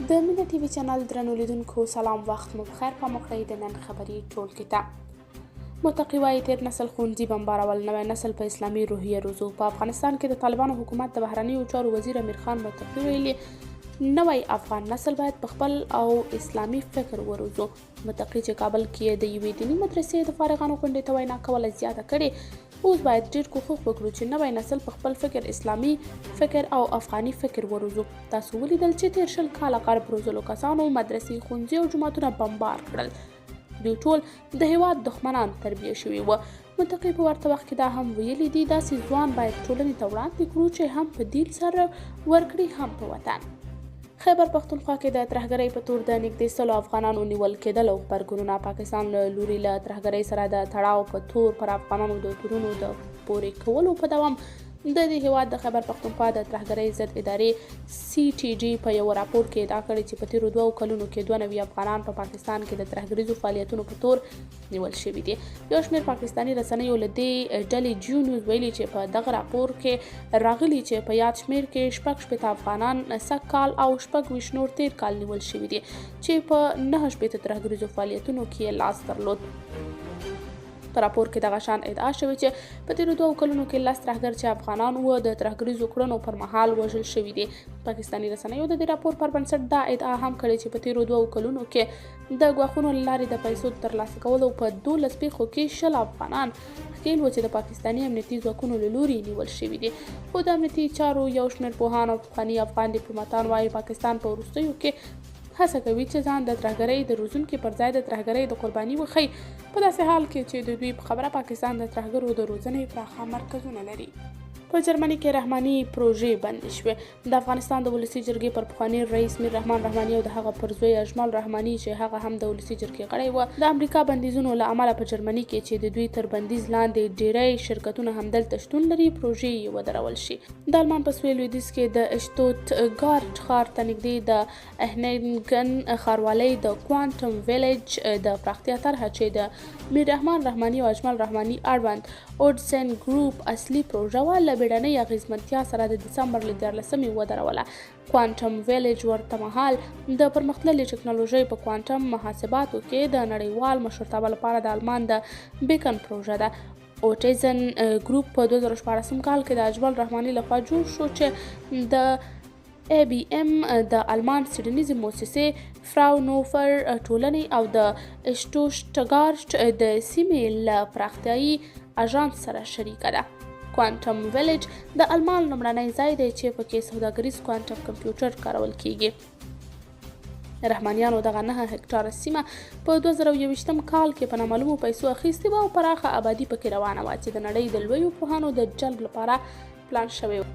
د مینه ټي وي چینل درنو لیدونکو سلام، وخت مو بخیر. پام وکړئ د نن خبري ټولګي ته. متقي وايي تېر نسل ښوونځي بمبارول، نوی نسل په اسلامي روحیه روزو. په افغانستان کې د طالبانو حکومت د بهرنیو چارو وزیر امیر خان متقي ویلي، نوی افغان نسل باید په خپل او اسلامي فکر وروزو. متقي چې کابل کې د یوې دیني مدرسې د فارغانو غونډې ته وینا کوله زیاته کړې، اوس باید ډېر کوښښ وکړو چې نوی نسل په خپل فکر، اسلامي فکر او افغاني فکر وروزو. تاسو ولیدل چې تېر 20 کاله غرب روزلو کسانو مدرسې، ښوونځي او جوماتونه بمبار کړل. دوی ټول د هیواد دښمنان تربیه شوي وو. متقي په ورته وخت کې دا هم ویلي دي، داسې ځوان باید ټولنې ته وړاندې کړو چې هم په دین سره ورکړي هم په وطن. خیبر پښتونخوا کې د ترهګرۍ په تور د نږدې 100 افغانانو نیول کېدل او غبرګونونه. پاکستان له لوري له ترهګرۍ سره د تړاو په تور پر افغانانو د تورونو د پورې کولو په دوام د دې هیواد د خیبر پښتونخوا د ترهګرۍ ضد ادارې سی ټي ډي په یو راپور کې ادعا کړې چې په تېرو 2 کلونو کې 92 افغانان په پاکستان کې د ترهګریزو فعالیتونو په تور نیول شوي دي. یو شمېر پاکستاني رسنیو له دې ډلې جیو نیوز ویلي چې په دغه راپور کې راغلي چې په یاد شمېر کې 66 افغانان سږ کال او 26 نور تېر کال نیول شوي دي چې په 69 ترهګریزو فعالیتونو کې یې لاس درلود. په راپور کې دغه شان ادعا شوې چې په تېرو 2 کلونو کې 10 ترهګر چې افغانان وو د ترهګریزو کړنو پر مهال وژل شوي دي. پاکستاني رسنیو د دې راپور پر بنسټ دا ادعا هم کړې چې په تېرو 2 کلونو کې د ګواښونو له لارې د پیسو ترلاسه کولو په 12 پېښو کې 20 افغانان ښکېل وو چې د پاکستاني امنیتي ځواکونو له لوري نیول شوي دي. خو د امنیتي چارو یو شمېر پوهان او پخواني افغان دیپلوماتان وايي، پاکستان په وروستیو کې هڅه کوي چې ځان د ترهګرۍ د روزونکي پر ځای د ترهګرۍ د قرباني وښيي، په داسې حال کې چې د دوی په خبره پاکستان د ترهګرو د روزنې پراخه مرکزونه لري. په جرمني کې رحماني پروژې بندې شوې. د افغانستان د ولسي جرګې پر پخواني رئیس میر رحمان رحماني او د هغه پر زوی اجمل رحماني چې هغه هم د ولسي جرګې غړی و، د امریکا بندیزونو له امله په جرمني کې چې د دوی تر بندیز لاندې ډیری شرکتونه هم دلته شتون لري، پروژې یې ودرول شي. د آلمان په سویل لویدیځ کې د اشتوتګارت ښار ته نږدې د اهنګن ښاروالۍ د کوانټم ویلیج د پراختیا طرحه چې د میر رحمان رحماني او اجمل رحماني اړوند اوډسن ګروپ اصلي پروژه وه، له بیړنۍ اغیزمنتیا سره د دسمبر له 13مې ودروله. کوانټم ویلیج ورته مهال د پرمختللې ټکنالوژۍ په کوانټم محاسباتو کې د نړیوال مشرتابه لپاره د آلمان د بیکن پروژه ده. اوټیزن ګروپ په 2016 کال کې د اجمل رحماني لخوا جوړ شو چې د ای بي ام د آلمان څېړنیزې موسسې فراونوفر ټولنې او د اشتوتګارت د سیمې له پراختیایي اژانس سره شریکه ده. کوانټم ویلیج د آلمان لومړنی ځای دی چې پکې سوداګریز کوانټم کمپیوټر کارول کیږي. رحمانیانو دغه 9 هکټاره سیمه په 2021 کال کې په نامعلومو پیسو اخیستې وه او پراخه آبادي پکې روانه وه چې د نړۍ د لویو پوهانو د جلب لپاره پلان شوې وه.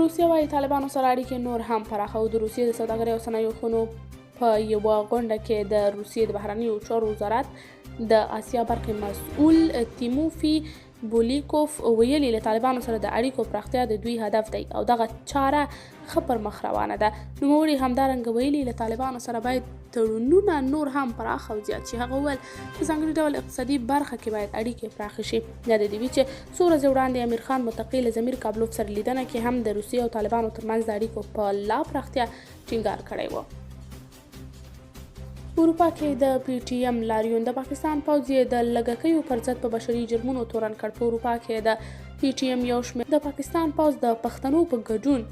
روسیه وايي طالبانو سره اړیکې نور هم پراخه او د روسیې د سوداګرۍ او صنایعو خونو په یوه غونډه کې د روسیې د بهرنیو چارو وزارت د آسیا برخې مسؤل تیموفي بولیکوف ویلي، له طالبانو سره د اړیکو پراختیا د دوی هدف دی او دغه چاره ښه پر مخ روانه ده. نوموړي همدارنګه ویلي، له طالبانو سره باید تړونونه نور هم پراخ او زیات شي. هغه وویل، په ځانګړي ډول اقتصادي برخه کې باید اړیکې پراخې شي. یاده دې وي چې څو ورځې وړاندې امیر خان متقي له ضمیر کابلوف سره لیدنه کې هم د روسیې او طالبانو ترمنځ د اړیکو په لا پراختیا ټینګار کړی و. اروپا کې د پي ټي ایم لاریون، د پاکستان پوځ یې د لږکیو پر ضد په بشري جرمونو تورن کړ. په اروپا کې د پي ټي ایم یو شمېر د پاکستان پوځ د پښتنو په ګډون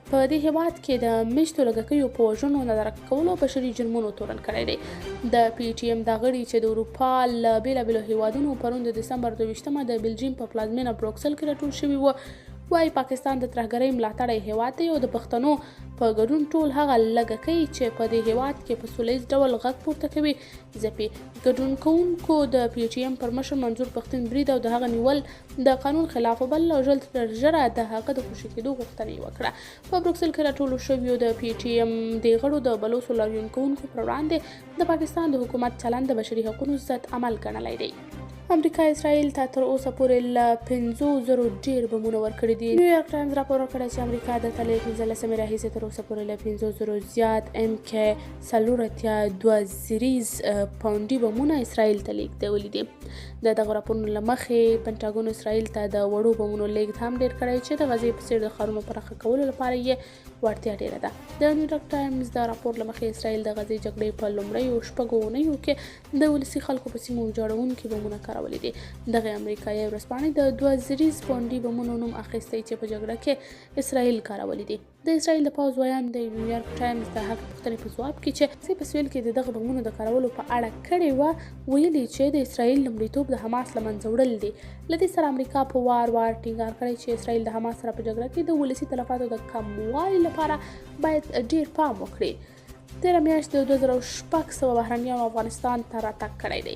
په دې هیواد کې د میشتو لږکیو په وژنو، نادرکه کولو او بشري جرمونو تورن کړی دی. د پي ټي ایم دا غړي چې د اروپا له بېلابېلو هیوادونو پرون د دسمبر 22مه د بلجیم په پلازمېنه بروکسل کې راټول شوي وو، وايي پاکستان د ترهګرۍ ملاتړی هیواد دی او د پښتنو په ګډون ټول هغه لږکۍ چې په دې هیواد کې په سوله ییز ډول غږ پورته کوي ځپي. ګډون کوونکو د پي ټي ایم پر مشر منظور پښتین برید او د هغه نیول د قانون خلاف وبلل او ژر تر ژره د هغه د خوشې کېدو غوښتنه یې وکړه. په بروکسل کې راټولو شویو د پي ټي ایم دې غړو د بلوڅو لاریون کوونکو پر وړاندې د پاکستان د حکومت چلند د بشري حقونو ضد عمل ګڼلی دی. امریکا اسرائیل ته تر اوسه پورې له 5000 ډېر بمونه ورکړي دي. نیویارک ټایمز راپور ورکړی چې امریکا د تلې 15مې راهیسې تر اوسه پورې له 5000 زیات ام کې 482 زریز پاونډي بمونه اسرائیل ته لېږدولي دي. د دغو راپورونو له مخې پنټاګون اسرائیل ته د وړو بمونو لېږد هم ډېر کړی چې د غزې په څېر د ښارونو پراخه کولو لپاره یې وړتیا ډېره ده. د نیویارک ټایمز د راپور له مخې، اسراییل د غزې جګړې په لومړیو شپږو اونیو کې د ولسي خلکو په سیمو ویجاړونکي بمونه کارولي دي. دغې امریکایي ورځپاڼې د دوه زریز پونډي بمونو نوم اخیستی چې په جګړه کې اسراییل کارولي دي. د اسراییل د پوځ ویاند د نیویارک ټایمز د هغې پوښتنې په ځواب کې چې په سویل کې د دغه بمونو د کارولو په اړه کړې وه، ویلي چې د اسراییل لومړیتوب د حماس له منځه وړل دي. له دې سره امریکا په وار وار ټینګار کړی چې اسراییل د حماس سره په جګړه کې د ولسي تلفاتو د کموالي لپاره باید ډیر پام وکړي. تېره میاشت د 2600 بهرنیانو افغانستان ته راتګ کړی دی.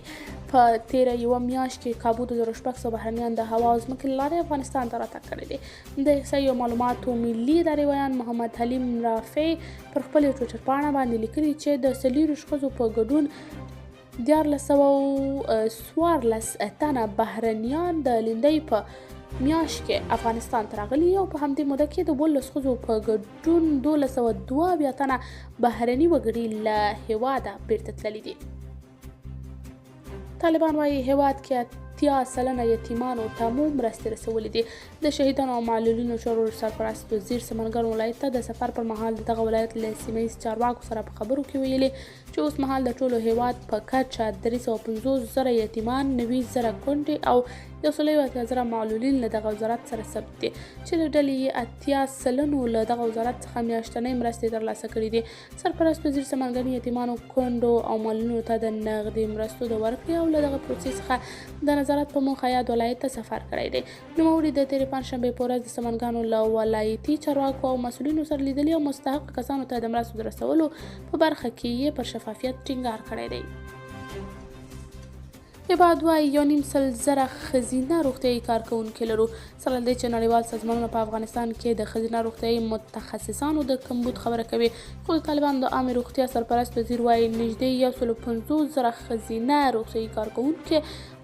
په تېره یوه میاشت کې کابو 2600 بهرنیان د هوا او ځمکې له لارې افغانستان ته راتګ کړی دی. د احصایي او معلوماتو ملي ادارې ویاند محمد حلیم رافع پر خپلې ټویټر پاڼه باندې لیکلي چې د 24 ښځو په ګډون 1314 تنه بهرنیان د لیندۍ په میاشت کې افغانستان ته راغلي او په همدې موده کې د 17 ښځو په ګډون 1272 تنه بهرني وګړي له هېواده بیرته تللي دي. طالبان وايي، هېواد کې 80% یتیمانو ته مو مرستې رسولې دي. د شهیدانو او معلولینو چارو سرپرست وزیر سمنګان ولایت ته د سفر پر مهال د دغه ولایت له سیمه ییز چارواکو سره په خبرو کې ویلي چې اوس مهال د ټولو هېواد په کچه 350 زره یتیمان، 90 زره کونډې او 181 زره معلولین له دغه وزارت سره ثبت دي چې له ډلې یې 80 سلنو له دغه وزارت څخه میاشتنۍ مرستې ترلاسه کړې دي. سرپرست وزیر سمنګاني یتیمانو، کونډو او معلولینو ته د نغدي مرستو د ورکړې او له دغه پروسې څخه د نظارت په موخه یاد ولایت ته سفر کړی دی. نوموړي د تېرې پنجشنبې په ورځ د سمنګانو له ولایتي چارواکو او مسؤلینو سره لیدلي او مستحق کسانو ته د مرستو د رسولو په برخه کې یې پر شفافیت ټینګار کړی دی. عباد وايي، 1.5 لک ښځینه روغتیايي کارکوونکي لرو. سره له دې چې نړیوال سازمانونه په افغانستان کې د ښځینه روغتیايي متخصصانو د کمبود خبره کوي، خو د طالبانو د عامې روغتیا سرپرست وزیر وايي، نږدې 150 زره ښځینه روغتیايي کارکوونکي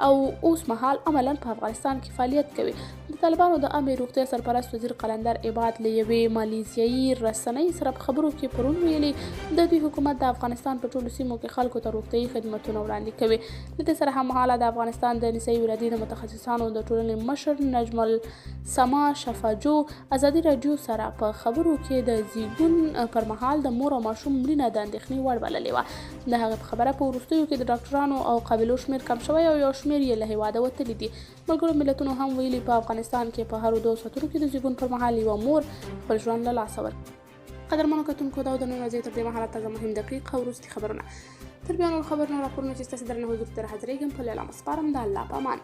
او اوس مهال عملاً په افغانستان کې فعالیت کوي. د طالبانو د عامې روغتیا سرپرست وزیر قلندر عباد له یوې مالیزیایي رسنۍ سره په خبرو کې پرون ویلي، د دوی حکومت د افغانستان په ټولو سیمو کې خلکو ته روغتیايي خدمتونه وړاندې کوي. له دې سره هممهاله د افغانستان د نسايي ولادي د متخصصانو د ټولنې مشر نجم السما شفاجو ازادي راډیو سره په خبرو کې د زیږون پر مهال د مور او ماشوم مړینه د اندېښنې وړ بللې وه. د هغه په خبره، په وروستیو کې د ډاکټرانو او قابلو شمېر کم شوی او یو شمېر یې له هېواده وتلي دي. ملګرو ملتونو هم ویلي، په افغانستان کې په هرو دوو ساعتونو کې د زیږون پر مهال یوه مور خپل ژوند له لاسه ورکوي. قدرمنو کتونکو، دا د نن ورځې تر دې مهاله تازه، مهم، دقیق او وروستي خبرونه. تر بیا نور خبرونه، راپورونه چې ستاسو درنه حضور ته حاضرېږم، په لیلا سپارم، د الله په امان.